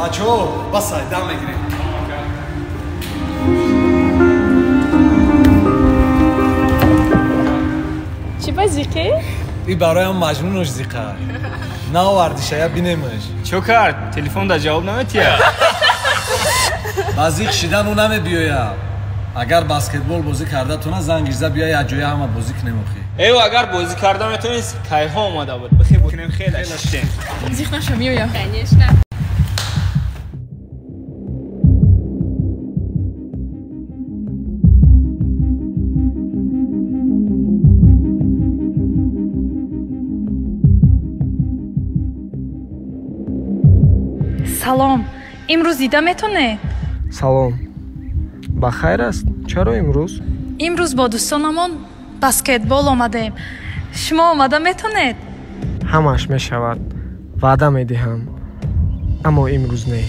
Бачаҳо, басай, дам мегирем. Чӣ ба зиқе? И бароям маҷнунош зиқа. Наовардиша, я бинемаш. Чо кард? Телефон да ҷавоб наметия? Ба зиқ шидан ӯ намебиёяд. Агар баскетбол бозӣ карда тона, занг иза биё, як ҷоя ҳама бозӣ кунем охи. Эв, агар бозӣ карда метавонист, кайҳо омада буд. Бихе кунем, хеле шиштем. Зиқ наша, меоям. Конечно. Салом. Имрӯз дида метонед? Салом. Ба хайр аст? Чаро имрӯз? Имрӯз бо дӯстонамон баскетбол омадем. Шумо омада метонед? Ҳамааш мешавад. Ваъда медиҳам. Аммо имрӯз не.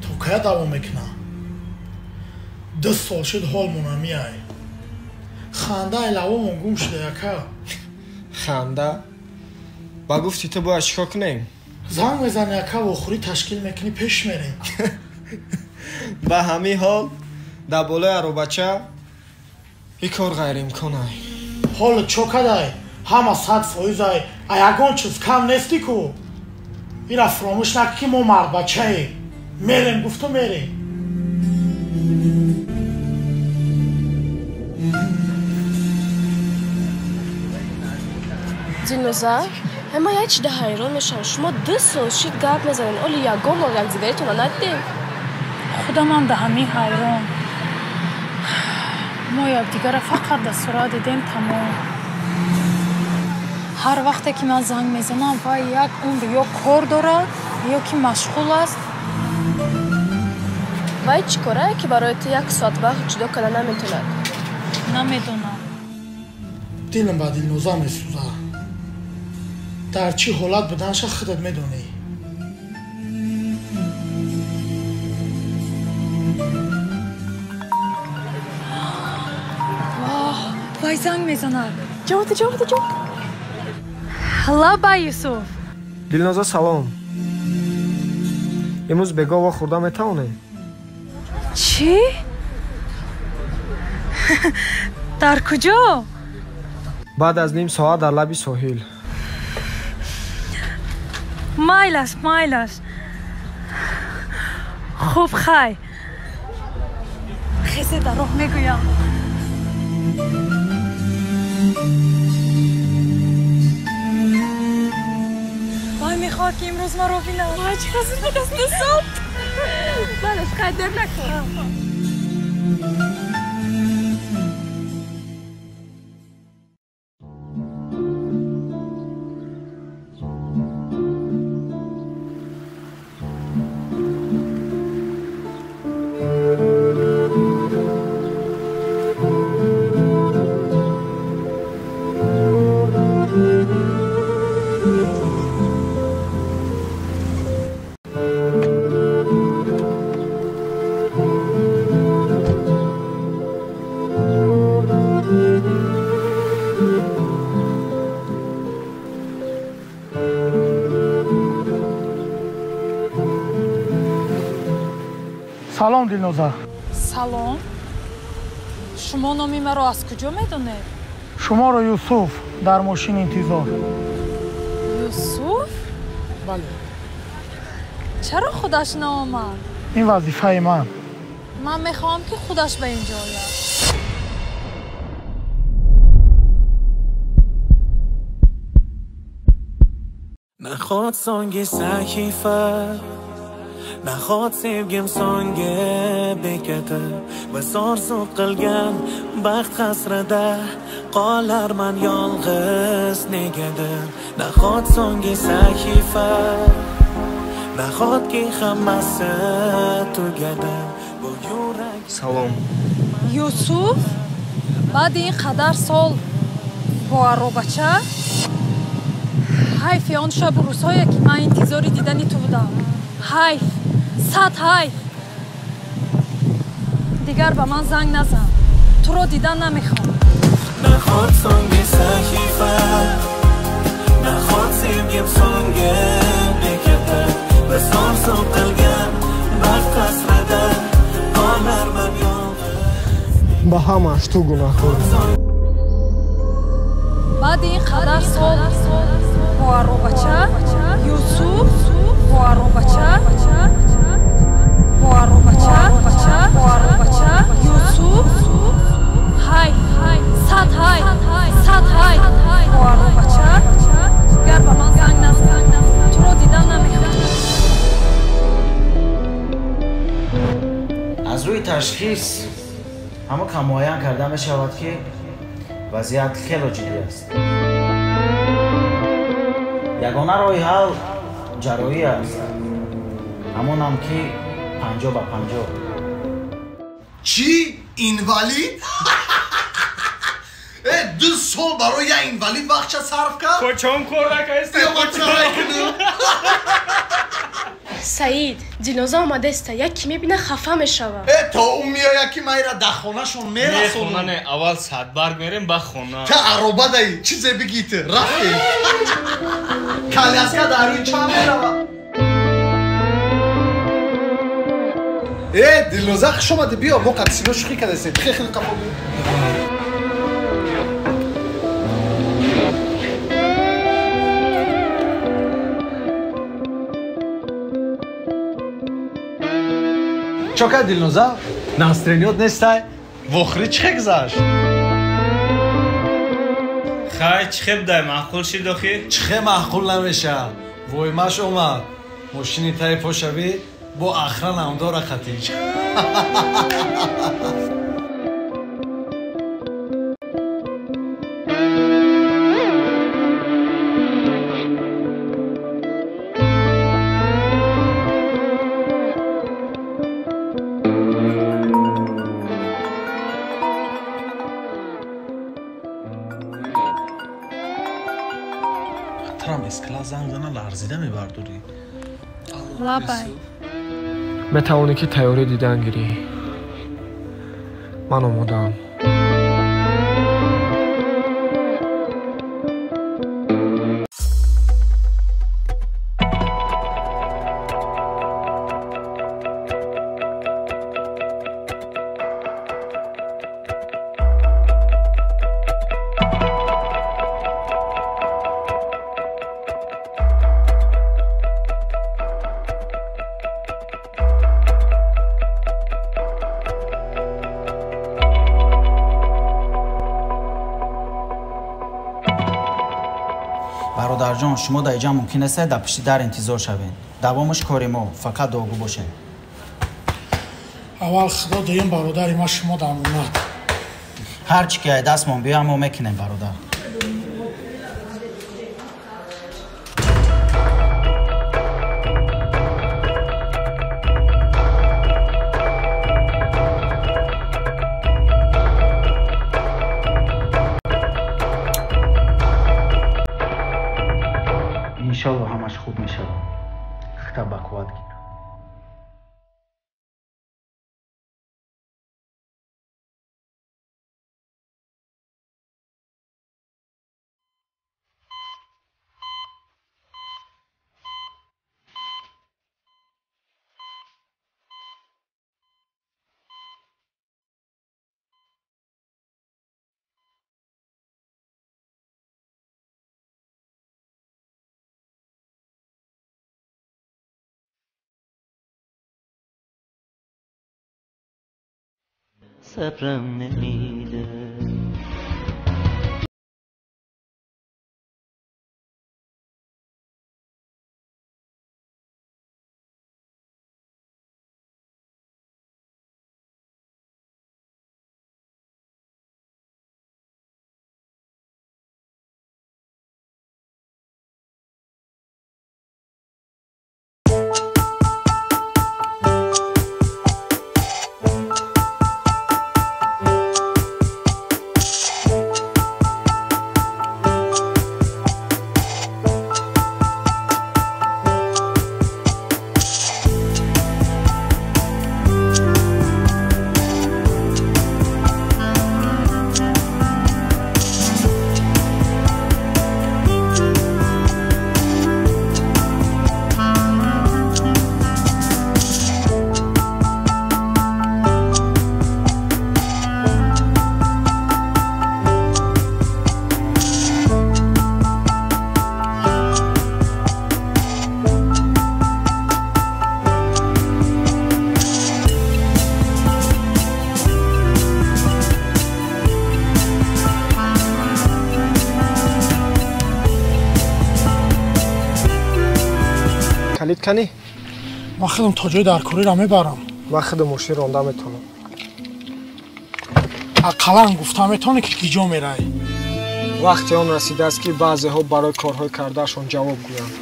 То кая давом мекунам? 2 сол шуд ҳолмона меай. Хандаи лавомон гум шуда, яка. Ханда? Ба гуфти ту бояд чикор кунем? Занг мезани, яка, вохӯрӣ ташкил мекунӣ, пеш мерем. Ба ҳамин ҳол дар болои аробача ин кор ғайриимкон ай. Ҳоло чо кадай? Ҳама 100% ай. А ягон чиз кам нести ку? Ира фаромӯш накун, ки мо мардбачаем. Мерем, гуфту мерем. Дилноза, ҳама як чида ҳайрон мешавам. Шумо 2 сол шид гап мезанед, оли ягон бор якдигаритонро надидем. Худамам да ҳамин ҳайрон. Мо якдигарро фақат дар сурат дидем, тамом. Ҳар вақте ки ман занг мезанам, вай як умр ё кор дорад, ё ки машғул аст. Вай чӣ корае, ки барои ту 1 соат вақт ҷудо карда наметавонад? Намедонам. Дилам ба Дилноза месӯзад. Дар чӣ ҳолат буданша худат медонӣ. Воҳ, вай занг мезанад. Ҷавоб де, ҷавоб де, ҷавоб. Лаба, Юсуф. Дилноза, салом. Имрӯз бегоҳ вохӯрда метавонем? Чӣ? Дар куҷо? Баъд аз ним соат дар лаби соҳил. Майлаш, майлаш. Хуб, хай. Хезе дар роҳ мегӯям. Вай мехоҳад, ки имрӯз маро бинад. Вай, чӣ қадр ба даст несод. Балеш, қадр накун. Салом, Дилноза. Салом. Шумо номи маро аз куҷо медонед? Шуморо Юсуф дар мошин интизор. Юсуф? Бале. Чаро худаш наомад? Ин вазифаи ман. Ман мехоҳам, ки худаш ба инҷо ояд. Nahot so'nggi sahifa, nahot sevgim so'nggi bekati, biz orzu qilgan baxt hasrida qolarman yolg'iz negadir. Nahot so'nggi sahifa, nahotki hammasi tugadi bu yurak. Salom. Yusuf, баъди ин қадар сол бо аробача, ҳайфи он шабу рӯзҳое, ки ман интизори дидани ту будам. Ҳайф, сад ҳайф. Дигар ба ман занг назан. Туро дидан намехоҳам. Nahot so'nggi sahifa, nahot sevgim so'nggi bekati, biz orzu qilgan baxt hasrida qolarman yolg'iz. Ба ҳамааш ту гунаҳкорӣ. Баъди ин қадар сол бо аробача, Юсуф, бо аробача, бо аробача, бо аробача, Юсуф, ҳайф, сад ҳайф, сад ҳайф, бо аробача, дигар ба ман занг назан. Туро дидан намехоҳам. Аз рӯи ташхис ҳама кам муайян карда мешавад, ки вазъият хело ҷиддӣ аст. Ягона роҳи ҳал ҷарроҳӣ аст, ҳамонам ки 50 ба 50. Чӣ? Инвалид? Э, 2 сол барои як инвалид вақтша сарф кард? Кочом кор накаиста. Саид, Дилноза омадаеста, як ки мебина, хафа мешава. Э, то ӯ меояд, ки ман ира дар хонашон мерасонам. Хона не, аввал садбарг мерем, ба хона. Та ароба даи, чизе бигӣ ту, рафтем. Коляска дар рӯи чанд мерава? Э, Дилноза, хуш омадӣ, биё, мо қадисино шӯхӣ кардастем. Хе, хеле қафо биё. Чо кард, Дилноза? Настроение т нестай? Вохӯрӣ чӣ хел гузашт? Хай, чӣ хел дай, маъқул шид охи? Чӣ хел маъқул намешавад? Воймаш омад. Мошини таи пошавӣ бо охрана дора хатич. Трам эскала занг зана, ларзида мебардорӣ. Лабай. Метавонӣ, ки тайёрӣ дидан гирӣ. Ман омодаам. Бародарҷон, шумо дар иҷа мумкин нест, дар пишти дар интизор шавед. Давомаш кори мо, фақат дуогӯ бошед. Аввал Худо, дуюм бародари ма шумо дар амонат. Ҳар чӣ ки ай дастмон биёям, мо мекунем, бародар. Иншолло, ҳамаш хуб мешавад. Хита ба қувват гир. صبرم نمیده. Калид кани? Ман худам то ҷои даркориро мебарам. Ман худам мошин ронда метавонам. Ақаллан гуфта метавонӣ ки киҷо меравӣ? Вақти он расидааст, ки баъзеҳо барои корҳои кардаашон ҷавоб гӯянд.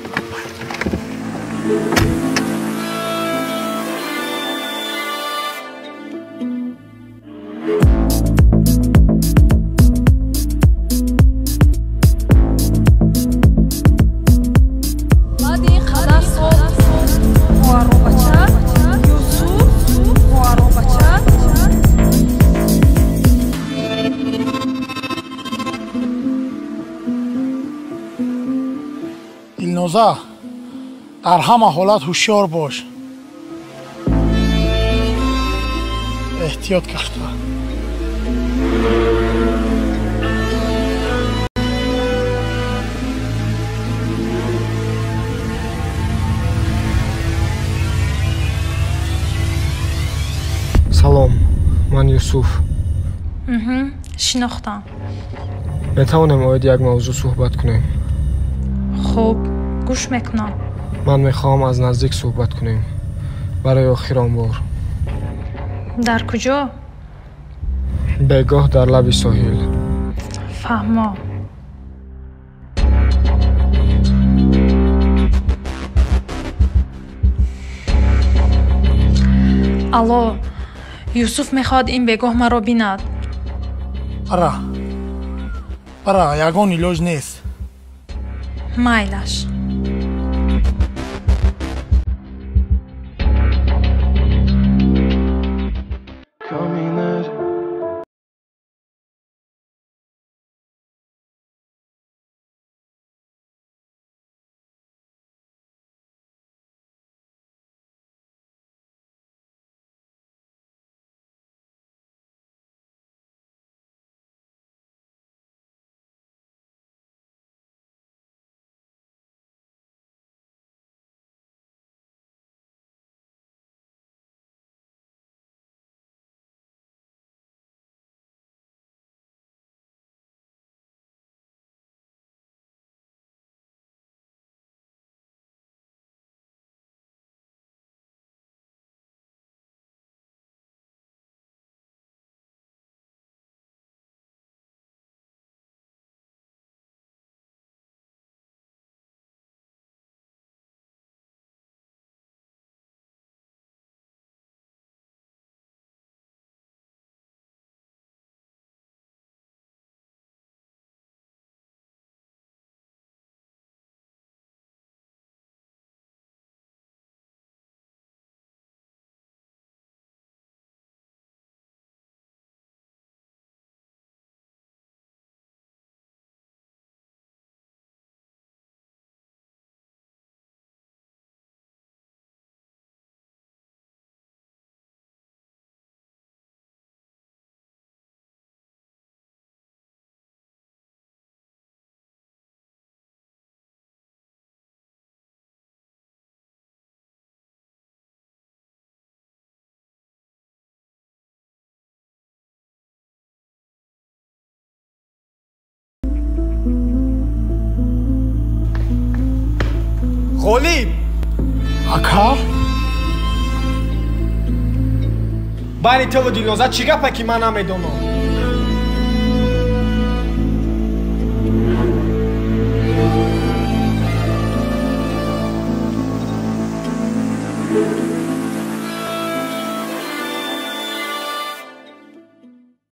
Дилноза, дар ҳама ҳолат ҳушёр бош. Эҳтиёт карда. Салом, ман Юсуф. Шинохтам. Метавонем оид як мавзӯъ суҳбат кунем? Хуб, гӯш мекунам. Ман мехоҳам аз наздик суҳбат кунем. Барои охирон бор. Дар куҷо? Бегоҳ дар лаби соҳил. Фаҳмо. Алло, Юсуф мехоҳад ин бегоҳ маро бинад. Ара, ара, ягон илоҷ нест. Майлаш. Ғолиб! Ака? Байни туву Дилноза чӣ гапа ки ман намедонам?